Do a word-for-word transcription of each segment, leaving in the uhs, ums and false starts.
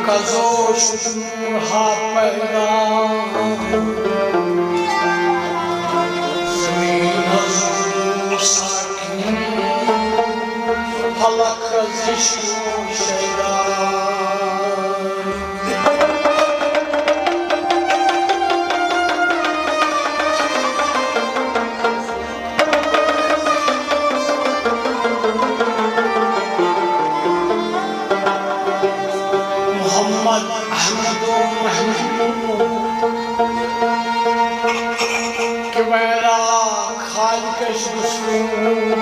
از اوس نوح پیدا، زمینس گوٚو ساکن، فلک از یہِ شوٗب شیدا۔ محمد احمد و محمود کہ ویرا خالقش دشمن۔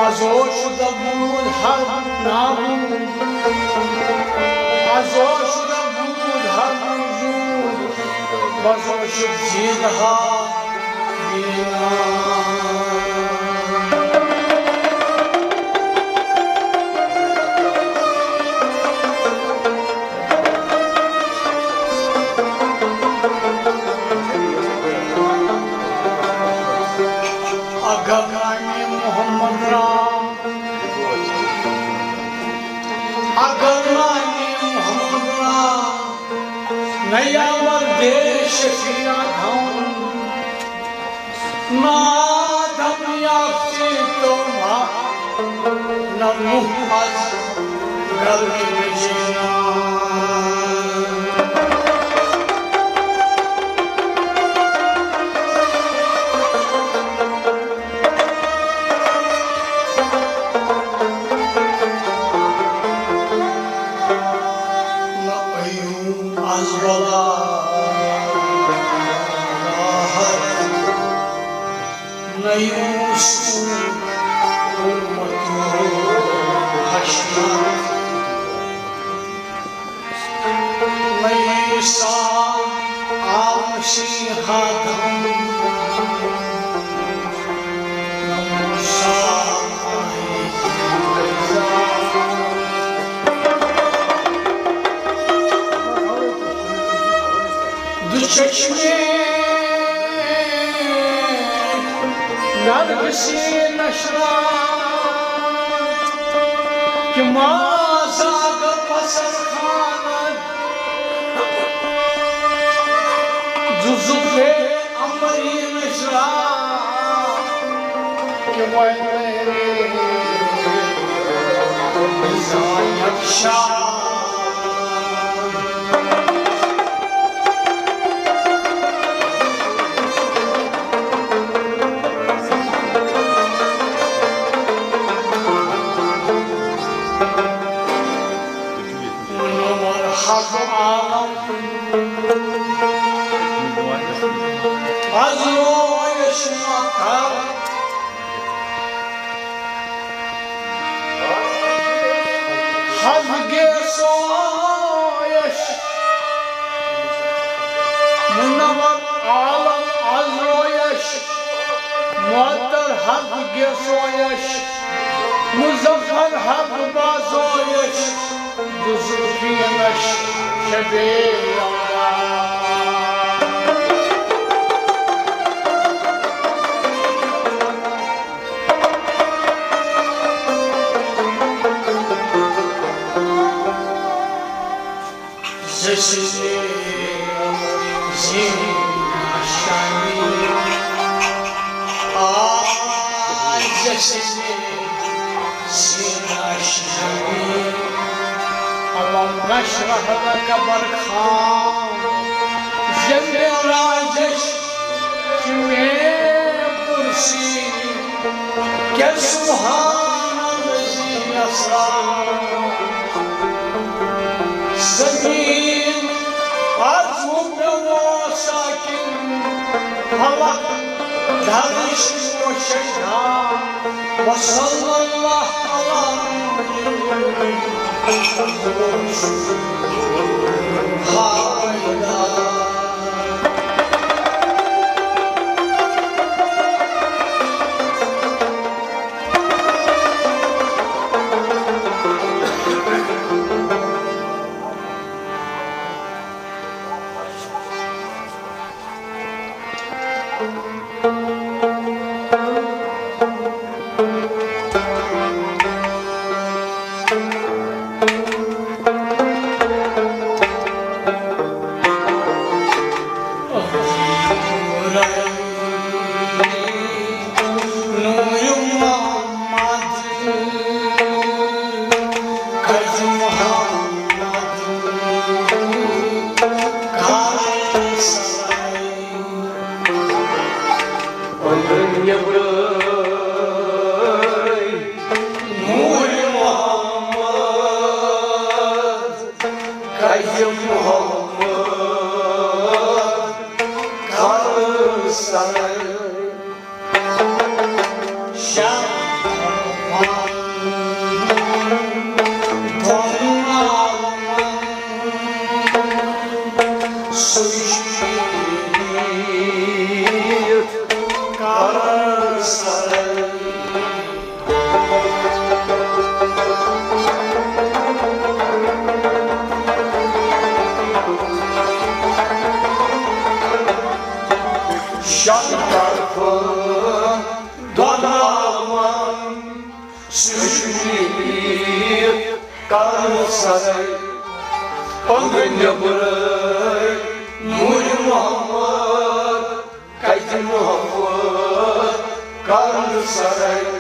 از اوس دبود حق نابود، از اوس دبود حق نابود، بزو شد زیدها بینا۔ اگر نامی محمد را، اگر نامی محمد را، نیامد شفیع آدم، نہ آدم یافتی تو ما، نہ نوح از گل نجینا۔ نہ ایوب از بلا راحت، نہ یوسف امت حشمت، نہ عیسیٰ آمشی حاتم۔ دو چشمے نرگسی نشرا کہ ما زاگ پسر خانہ۔ دو زلفے امبرین شرا کہ ویلے زایک شاہ۔ منور حق عالم از رویش مطر، حق گیسویش منور عالم از رویش مطر، حق گیسویش مظفر، حق بازویش دو زلفینش شبیه یلدا۔ زشتِ زین آشامی، آی زشتِ زین آشامی۔ الم نشرح لک برخان، زندِ راجش چہ مے کرسی، کہ سبحان الذی اسریٰ۔ زمین از حبہ و ساکن، فلک درش و شیدا۔ وصلی اللہ علی محمد۔ محمد کر سرے۔ شاہ دۄن عالمن سُہ شیٖرِتھ کر سرے۔ شاہ طرفہٕ دۄن عالمن سُہ شیٖرِتھ کر سرے۔ أنٛدرٕ نیٚبرٕ نوٗرِ محمد کتہِ محبت کر سرے۔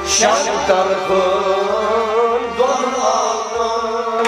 شاہ طرفہٕ دۄن عالمن۔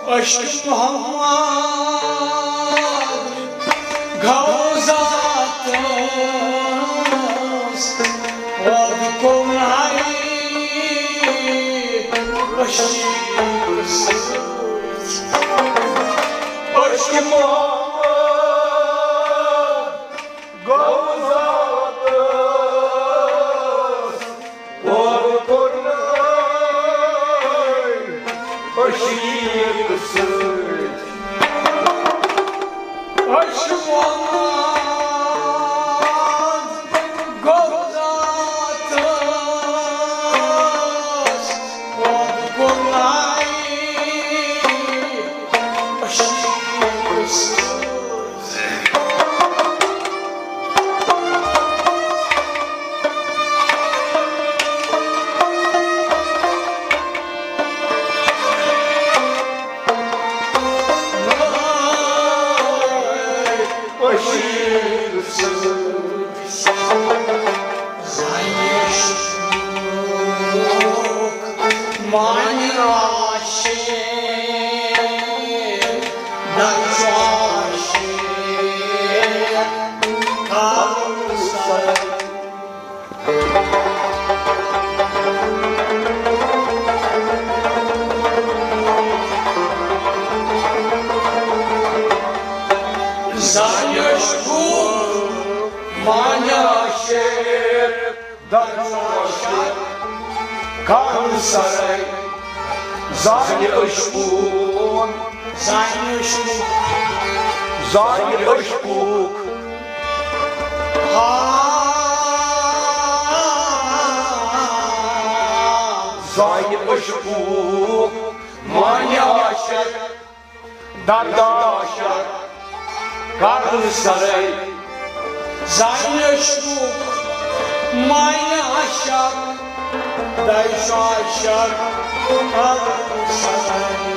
عشق محمد گوزاتس وَد کوٚرنَے عشق سۭتۍ۔ عشق محمد گوزاتس وَد کوٚرنَے عشق سۭتۍ۔ عشق محمد گوزاتس وَد کوٚرنَے عشق سۭتۍ۔ زانہِ عشقُک معنی شعر دَرجہٕ عاشق کَر سرے۔ زانہِ عشقُک، زانہِ عشقُک، زانہِ عشقُک، آ، زانہِ عشقُک معنی عاشق دَرجہٕ عاشق کَر سرے۔ زانہِ عشقُک معنی عاشق دَرجہٕ عاشق کَر سرے۔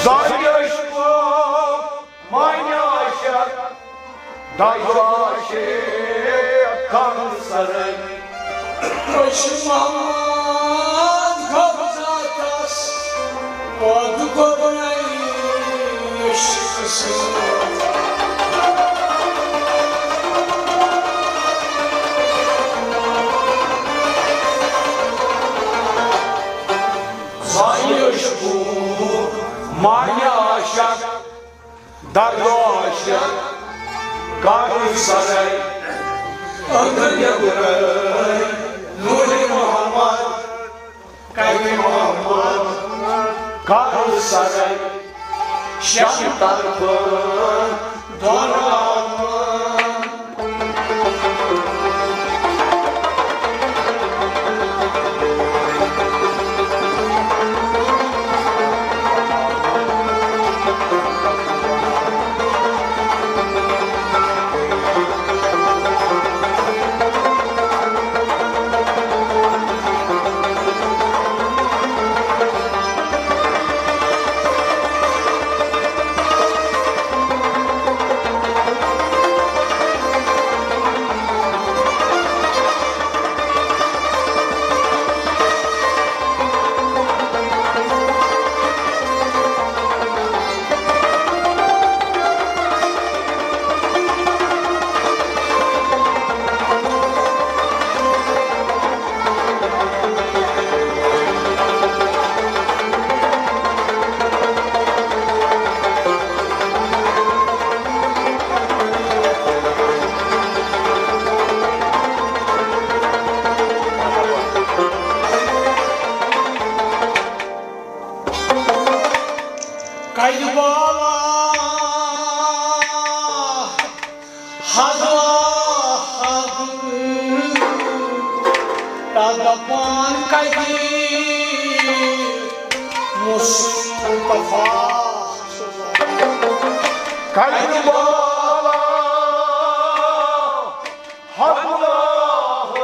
زانہِ عشقُک معنی عاشق دَرجہٕ عاشق کَر سرے۔ عشق محمد گوزاتس وَد کوٚرنَے عشق سۭتۍ۔ کر دعا شر، کر سرے، أنٛدرٕ نیٚبرٕ نوٗرِ محمد، کَرِ محمد، کر سرے، شیٚن طرفن دۄن عالمن۔ کَتہِ باوا حضا حض، تا دپان کَتہِ مصطفیٰ۔ کَتہِ باوا حضا حض،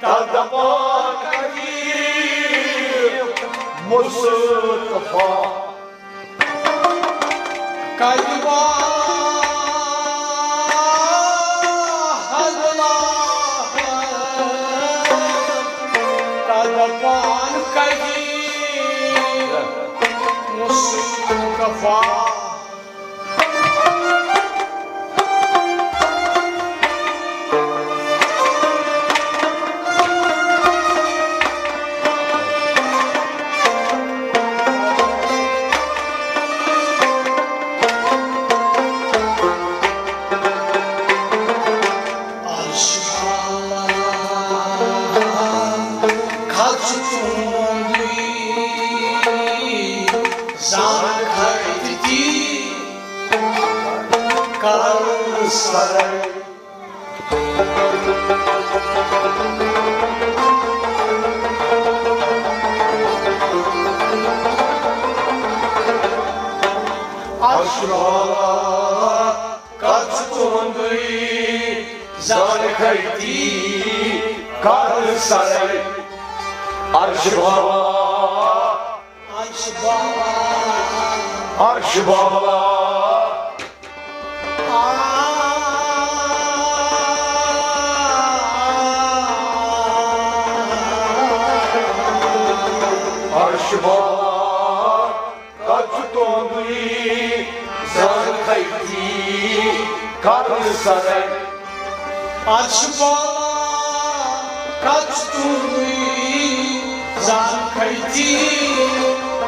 تا دپان کَتہِ مصطفیٰ۔ کَتہِ باوا حضا حض، تا دپان کَتہِ مصطفیٰ۔ کھژ تُہُنٛدُے زان کھٹہِ تہِ کر سرے۔ عرش بالا کر تُہُنٛدُے زان کھٹہِ تہِ کر سرے۔ عرش بالا، عرش بالا، عرش بالا۔ عرش بالا کر تُہُنٛدُے زان کھٹہِ تہِ کر سرے۔ عرش بالا کر تُہُنٛدُے زان کھٹہِ تہِ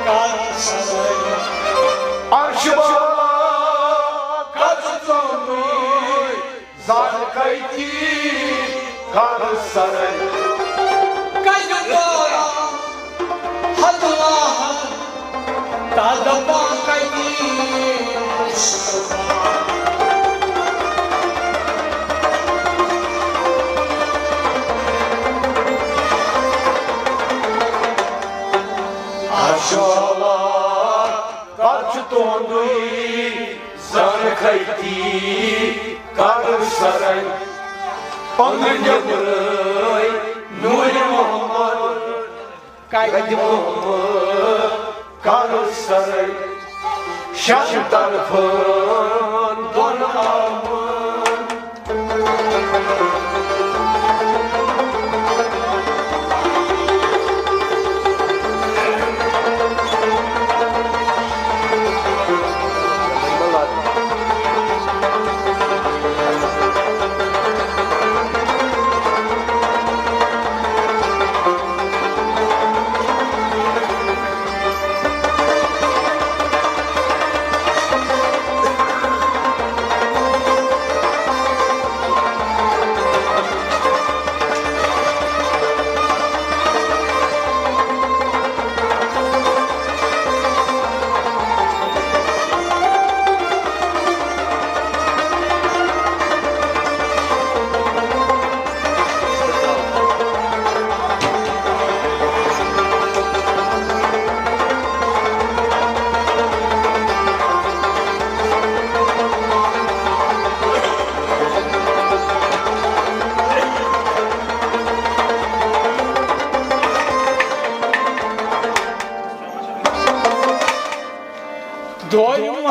کر سرے۔ عرش بالا کر تُہُنٛدُے زان کھٹہِ تہِ کر سرے۔ کَتہِ باوا حضا حض، تا دپان کَتہِ مصطفیٰ۔ عرش بالا کر تُہُنٛدُے زان کھٹہِ تہِ کر سرے۔ أنٛدرٕ نیٚبرٕ نوٗرِ محمد، کَتہِ محمد کر سرے۔ شیٚن طرفن دۄن عالمن۔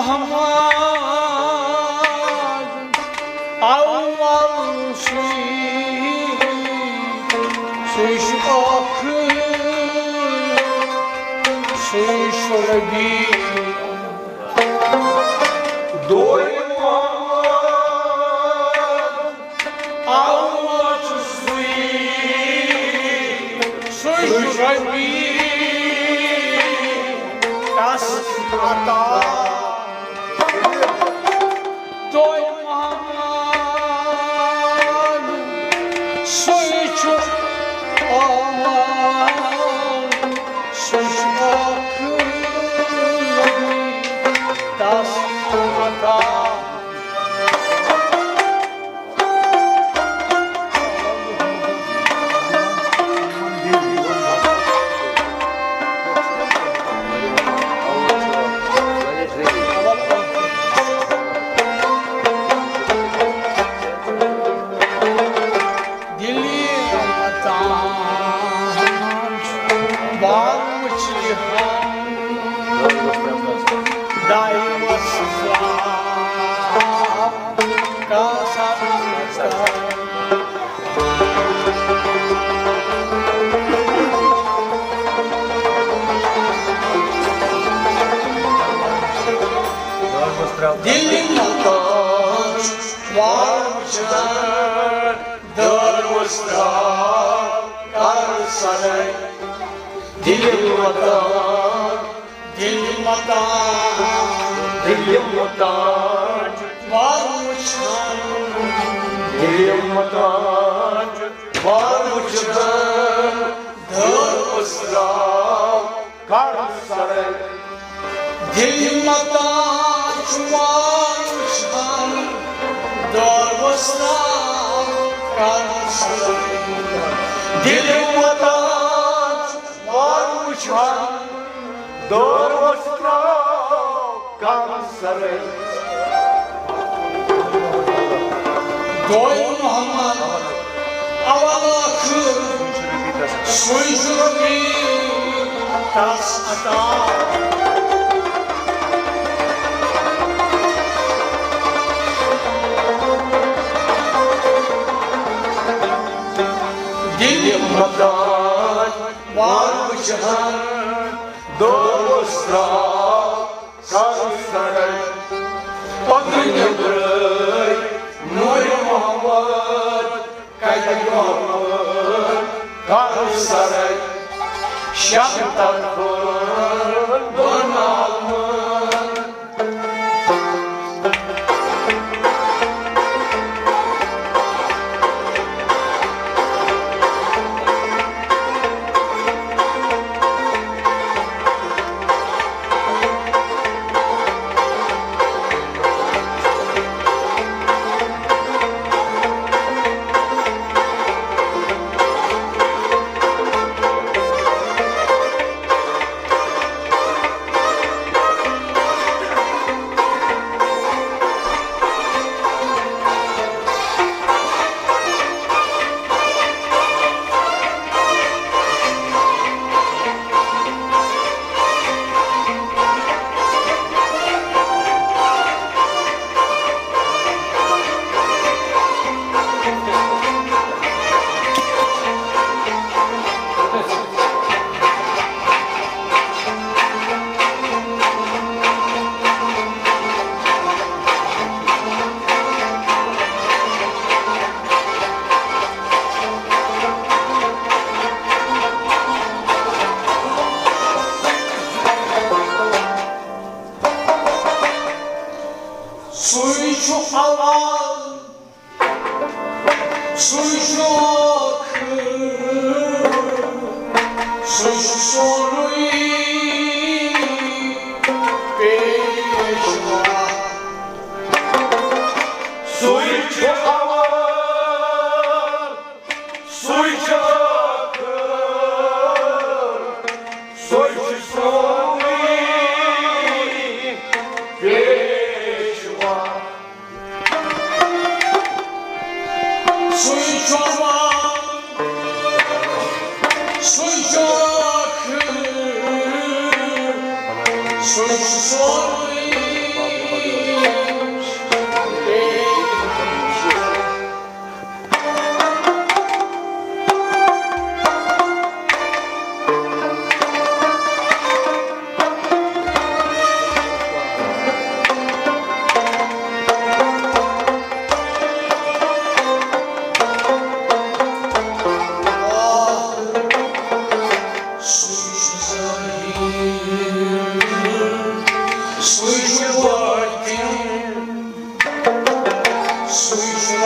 محمد اول سُے، سُے چھُ ٲخر، سُے چھُ ربیع۔ دوٚیِم محمد اول چھُ سُے، سُے چھُ ربیع، تس عطا۔ دوٚیِم محمد، سُے چھُ اول، سُے چھُ ٲخر، تس عطا۔ دِلی وطن بار وٕچھِ ہم دایہِ وصفا کا سر۔ دِلہِ مکان وار وٕچھان دٲروس ترٛاو کر سرے۔ دِلہِ مکان، دِلہِ مکان، دِلہِ مکان وار وٕچھان، دِلہِ مکان وار وٕچھان دٲروس ترٛاو کر سرے۔ دِلہِ متاع چھُ وار وٕچھان، دٲروس ترٛاو کر سرے۔ دِلہِ متاع چھُ وار وٕچھان، دٲروس ترٛاو کر سرے۔ دوٚیِم محمد اول ٲخر، سُے چھُ ربیع تس عطا۔ دِلہِ متاع وار وٕچھان، دٲروس ترٛاو کر سرے۔ پتہٕ نیبرٲے نوٗرِ محمد، کتہِ محمد کر سرے۔ شاہ طرفہٕ بناوان۔ سُے چھُ اول، سُے چھُ ٲخر، سُے چھُ سورُے پیشوا۔ سُے چھُ اول، سُے چھُ ٲخر، سُے چھُ سورُے پیشوا۔ سُے چھُ اول، سُے چھُ ٲخر، سُے چھُ سورُے سُے چھُ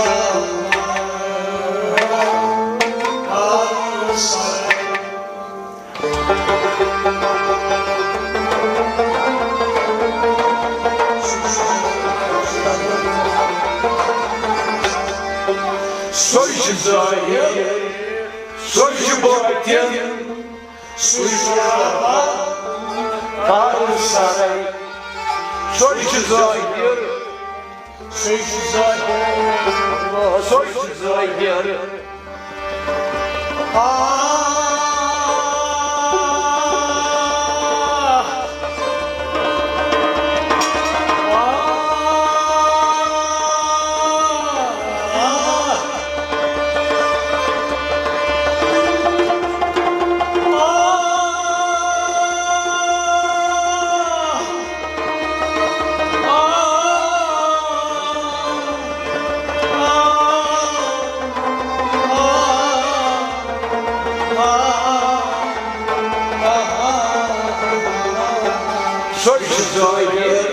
ظٲہِر، سُے چھُ بٲطِن، سُے چھُ رہبر کار سرے۔ سُے چھُ ظٲہِر، سُے چھُ ظٲہِر، سُے چھُ ظٲہِر۔ آہ، آہ، آہ۔ سُے چھُ ظٲہِر،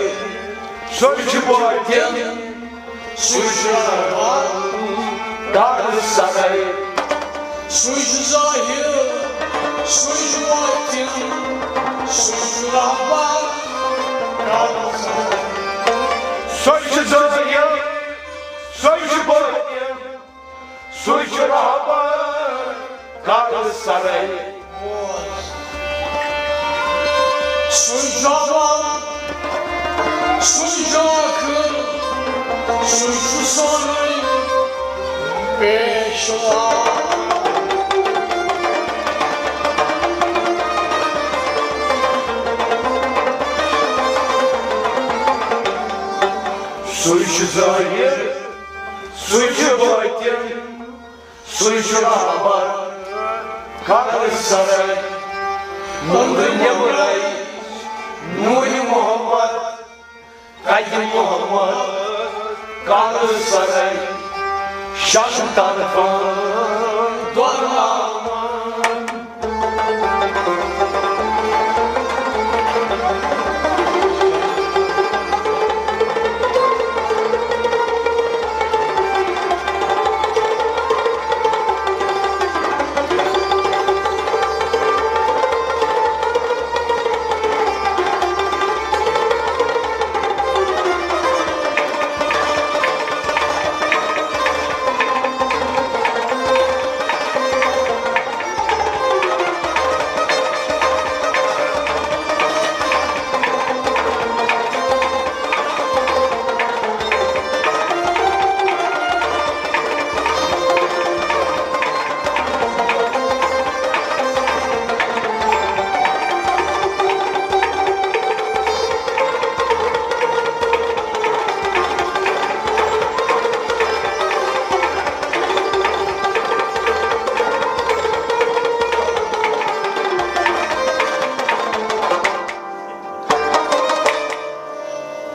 سُے چھُ بٲطِن، سُے چھُ رہبر کار سرے۔ سُے چھُ ظٲہِر، سُے چھُ بٲطِن، سُے چھُ رہبر کار سرے۔ سُے چھُ ظٲہِر، سُے چھُ بٲطِن، سُے چھُ رہبر کار سرے۔ سُے چھُ اول، سُے چھُ ٲخر، سُے چھُ سورُے پیشوا۔ سُے چھُ ظٲہِر، سُے چھُ بٲطِن، سُے چھُ رہبر کار سرے۔ نوٗرِ نیٚبرَے نوٗرِ محمد، قدِ محمد کار سرے۔ شن طرفن دۄن عالمن۔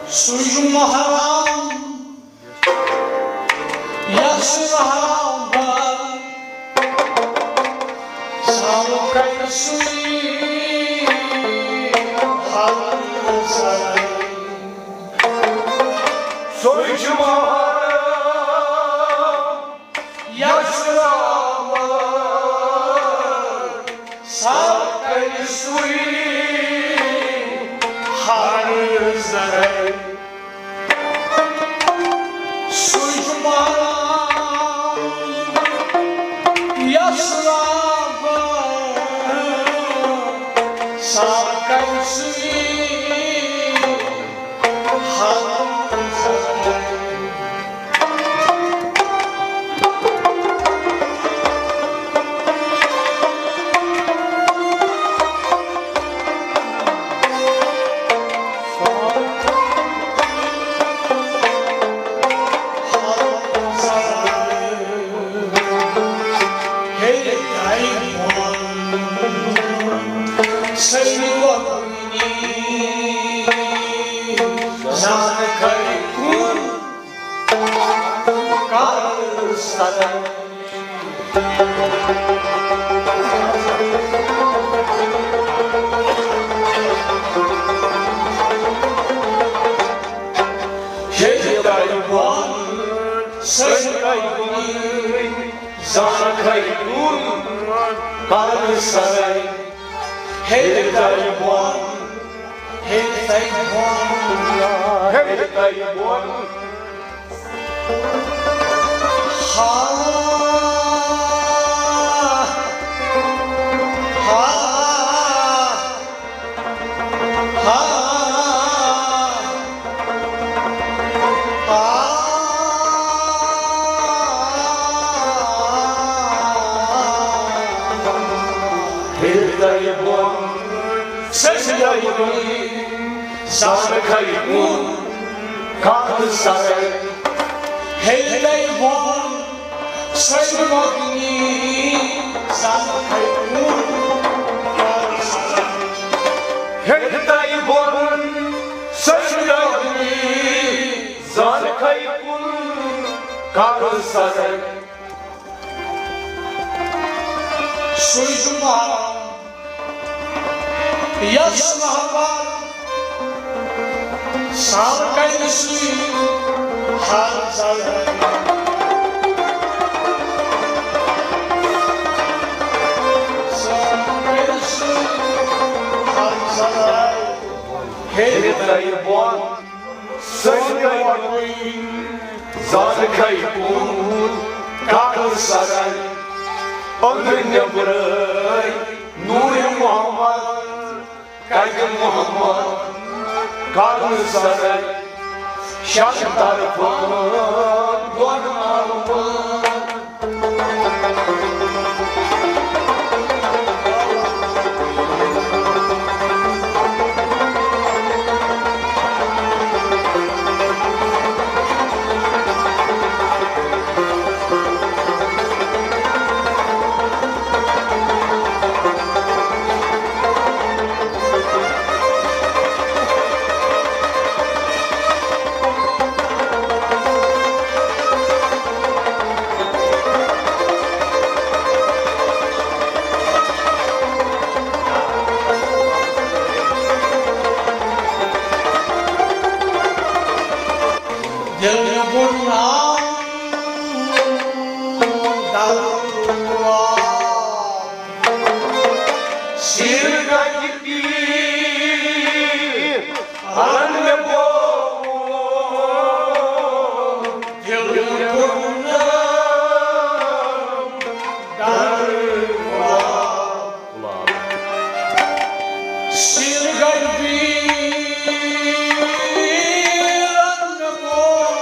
سُے چھُ محرم یس رہبر سالُک سُے ہر سرے۔ سُے چھُ محرم یس رہبر سالُک سُے ہر سرے۔ سُے چھُ محرم یس رہبر سالُک سُے ہر سرے۔ سرکے بۄن، زانکھے کُن، کر سرے۔ ہیٚرِ تَلہِ بۄن، ہیٚرِ تَلہِ بۄن، ہیٚرِ تَلہِ بۄن۔ ہا، ہا، ہا، ہا۔ ہیٚرِ تَلہِ بۄن، سرکے بۄن، زانکھے کُن، کر سرے۔ ہیٚرِ تَلہِ بۄن، سرکے بۄن، زانکھے کُن، کر سرے۔ ہیٚرِ تَلہِ بۄن، سرکے بۄن، زانکھے کُن، کر سرے۔ سُے چھُ محرم، یَس محبت سال کَرِ سُے ہر زَرٕ۔ سال کَرِ سُے ہر زَرٕ۔ ہیٚرِ تَلہِ بۄن، سرکے بۄن، زانکھے کُن، کر سرے۔ أنٛدرٕ نیٚبرٕ نوٗرِ محمد، کَتہِ محمد، کر سرے۔ شیٚن طرفن دۄن عالمن۔ دِل مےٚ بوٚر ناو دَرُن۔ سیٖر گَتہِ پیٖر رَن مےٚ بوٚر۔ دِل مےٚ بوٚر ناو دَرُن۔ سیٖر گَتہِ پیٖر رَن مےٚ بوٚر۔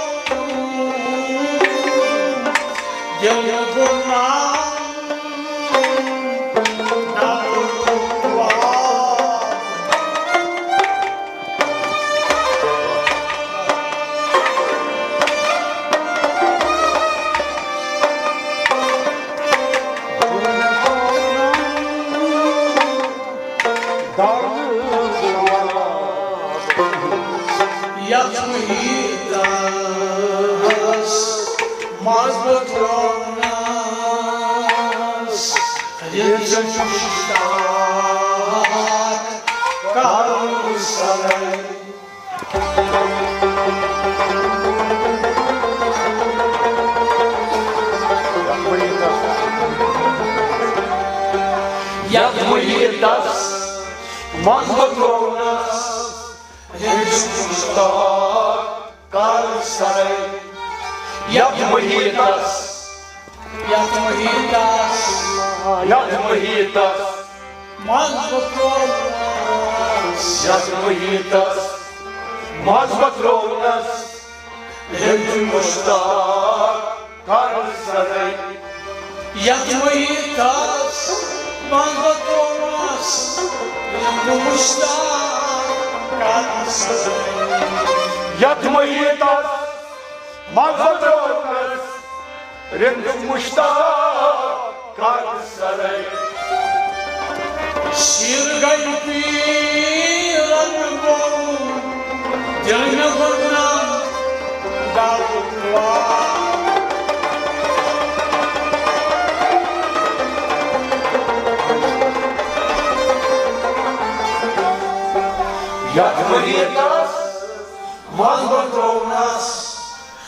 دِل مےٚ بوٚر ناو دَرُن۔ یَتھ محیطس منٛز بہٕ ترٛوونس، رِنٛز مُشتاق کَرُن سرے۔ یَتھ محیطس منٛز بہٕ ترٛوونس، رِنٛز مُشتاق کَر سرے۔ یَتھ محیطس، یَتھ محیطس، یَتھ محیطس منٛز بہٕ ترٛوونس، یَتھ محیطس منٛز بہٕ ترٛوونس، رِنٛز مُشتاق کَر سرے۔ یَتھ محیطس منٛز بہٕ ترٛوونس، رِنٛز مُشتاق کَر سرے۔ یَتھ محیطس منٛز بہٕ ترٛوونس، رِنٛز مُشتاق کَر سرے۔ سیٖر گَتہِ پیٖرن گوٚو دِل مےٚ گُمنام گَرُک وار۔ یَتھ محیطس منٛز بہٕ ترٛوونس،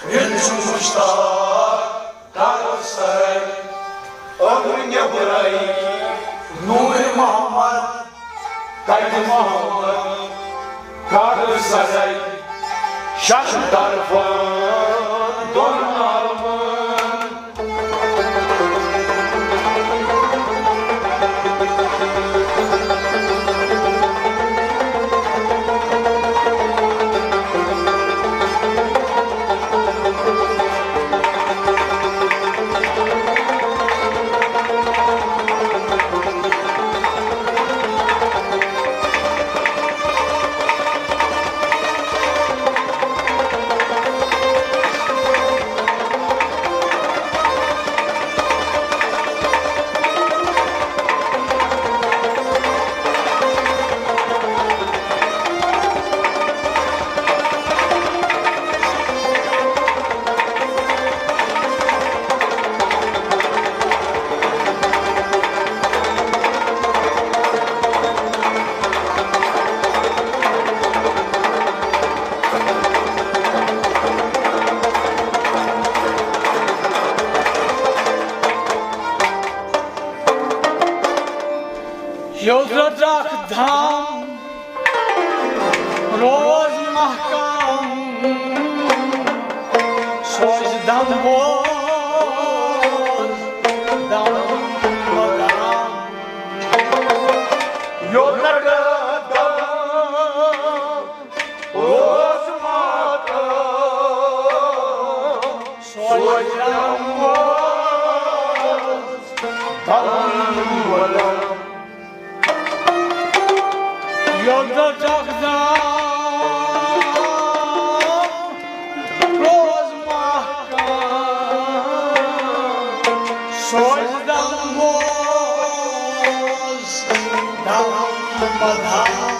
رِنٛز مُشتاق أمر نیبرے نور محمد، کتہِ محمد، کر سرے شش طرفن دون عالمن۔ یوٚت رٹکھ دھام روز محکم، سوز دم بوز دم بدام۔ یوٚت رٹکھ دھام روز محکم، سوز دم بوز دم بدام۔ یوٚت رٹکھ دھام روز محکم، سوز دم بوز دم بدام۔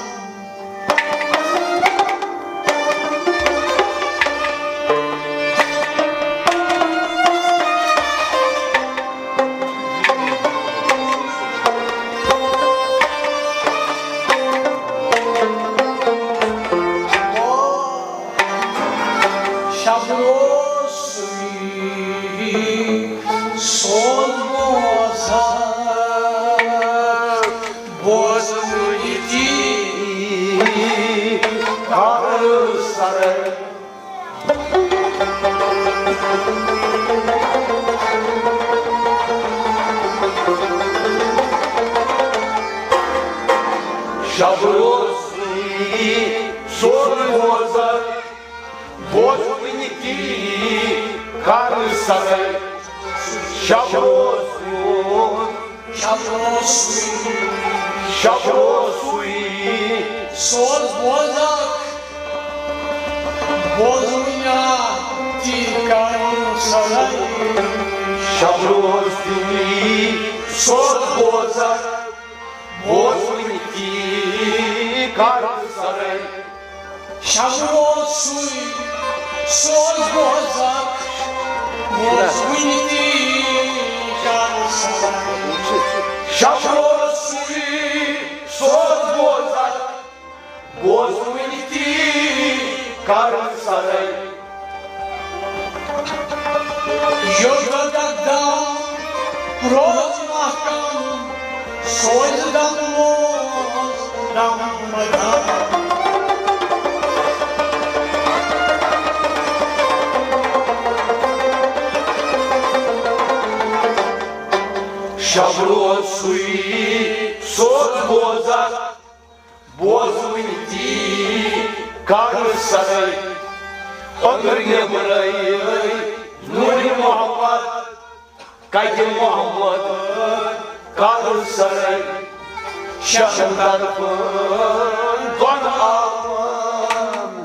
شب روز سُے سوز بوزان، بوزُن یہِ تی کر سرے۔ شب روز سُے سوز بوزان، بوزُن یہِ تی کر سرے۔ شب روز سُے شب روز سُے۔ شب روز سُے۔ سوز بوزان، بوزُن یہِ تی کر سرے۔ شب روز سُے۔ سوز بوزان، بوزُن یہِ تی کر سرے۔ شب روز سُے سوز بوزان، بوزُن یہِ تی کر سرے۔ شب روز سُے سوز بوزان، بوزُن یہِ تی کر سرے۔ یوٚت دم روز محکم، سوز دم بوز دم بدام۔ شب روز سُے سوز بوزان، بوزُن یہِ تی کر سرے۔ أنٛدرٕ نیٚبرَے نوٗرِ محمد، کتہِ محمد کر سرے۔ ششن طرفن دون عالمن۔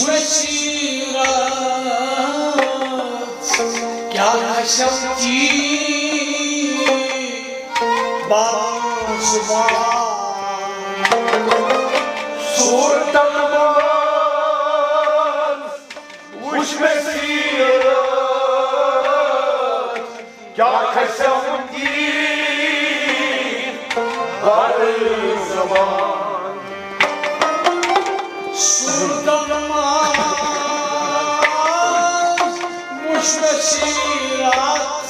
بصیرت، کیا کھسم تی بر زبان۔ صورتن منٛز وُچھ مےٚ سیرت، کیا کھسم تی بر زبان۔ صورتن منٛز وُچھ مےٚ سیرت،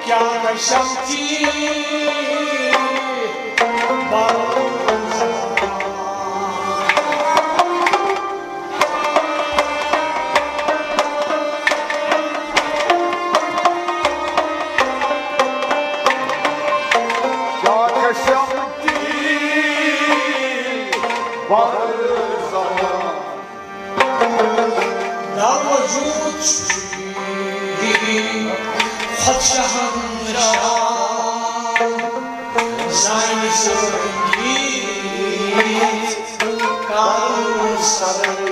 کیا کھسم تی بر زبان۔ کیا کھسم تی بر زبان۔ در وجود چھُے خود شہنشاہ، زانہِ زٲنِتھ کر سرے۔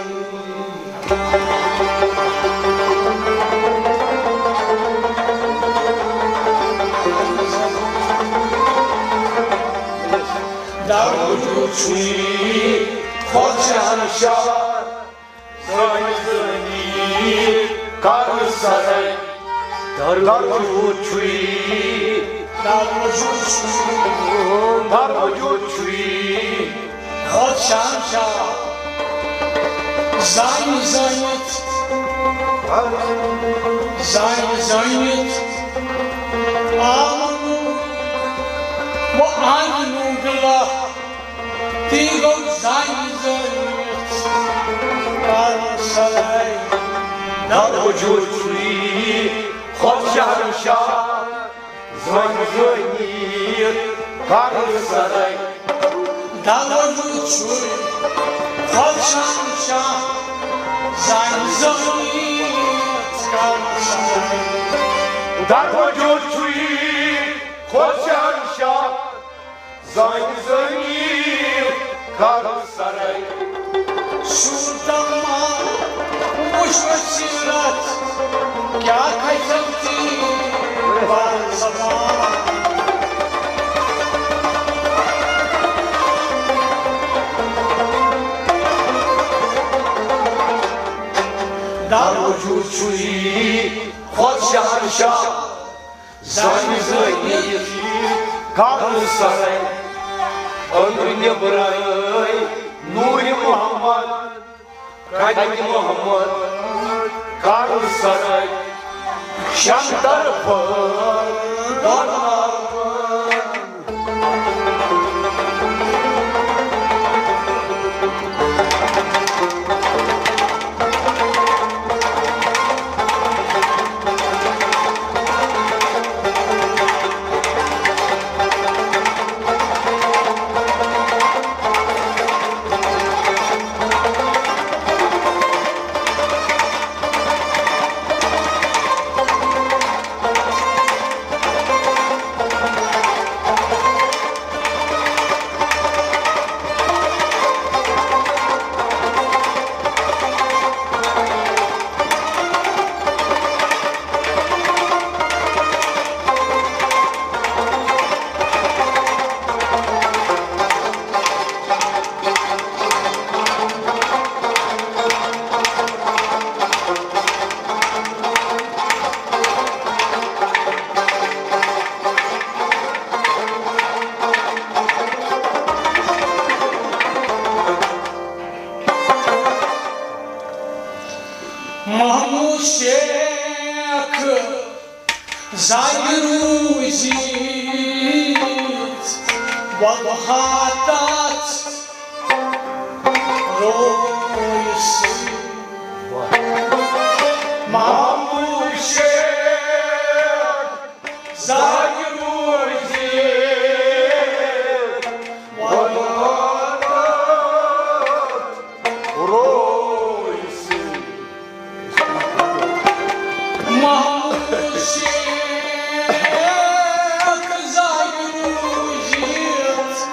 در وجود چھُے خود شہنشاہ، زانہِ زٲنِتھ کر سرے۔ در وجود چھُے، در وجود چھُے، در وجود چھُے خود شہنشاہ، زانہِ زٲنِتھ، زانہِ زٲنِتھ آمنو و آمنو باللہ۔ تی گوٚو زانہِ زٲنِتھ کر سرے۔ در وجود چھُے خود شہنشاہ، زانہِ زٲنِتھ کر سرے۔ در وجود چھُے خود شہنشاہ، زانہِ زٲنِتھ کر سرے۔ در وجود چھُے خود شہنشاہ، زانہِ زٲنِتھ کر سرے۔ صورتن منٛز وُچھ مےٚ سیرت، کیا کھسم تی بر زبان۔ در وجود چھُے خود شہنشاہ، زانہِ زٲنِتھ کر سرے۔ أنٛدرٕ نیٚبرَے نوٗرِ محمد، قدِ محمد کر سرے۔ شیٚن طرفن دۄن عالمن۔ محمود شیخ زاگہِ روٗزِتھ وضحیٰ تَس رویہِ سۭتۍ۔ محمود شیخ زاگہِ روٗزِتھ وضحیٰ تَس رویہِ سۭتۍ۔ محمود شیخ زاگہِ روٗزِتھ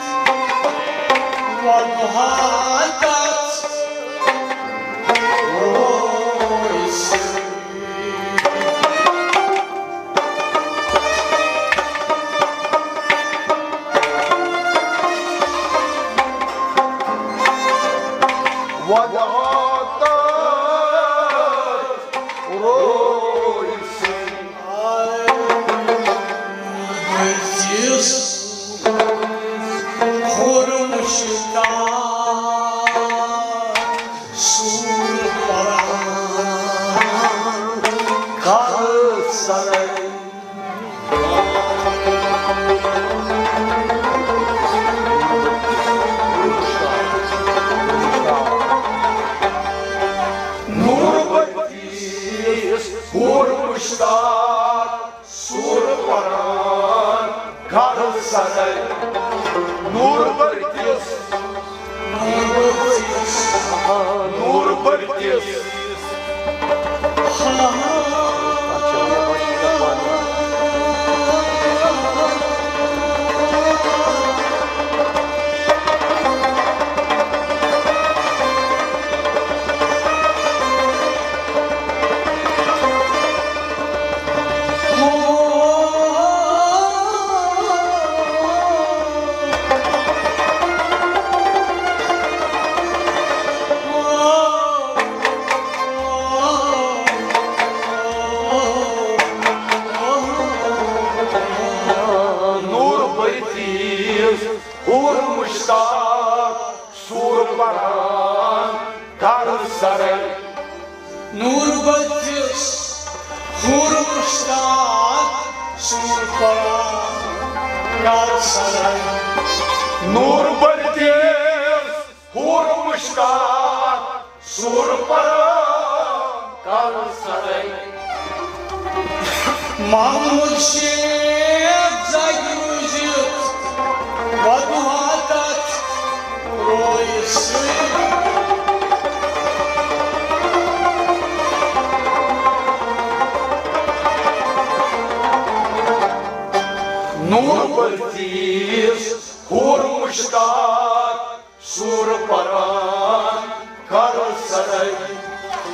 وضحیٰ تَس وضاحت روی سٕے۔ خرم شتاب سور پران کر سرے۔ نور بتیس پور مشتاق سور پران کر سرے۔ نور بتیس، نور بتیس۔ نور بتیس حور مشتاق سور پران کر سرے۔ نور بتیس حور مشتاق سور پران کر سرے۔ نور بتیس حور مشتاق سور پران کر سرے۔ محمود شیخ زاگہِ روٗزِتھ بدوحاتت رویہِ سۭتۍ۔ نور بتیس حور مشتاق سور پران کر سرے۔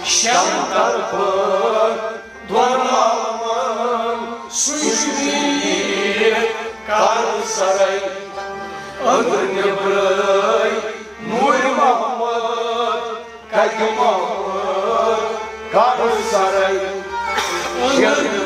شیٚن طرفن دۄن عالمن سُجدٕ کر سرے۔ أنٛدرٕ نیٚبرَے نوٗرِ محمد کتہِ محمد کر سرے۔ شیٚن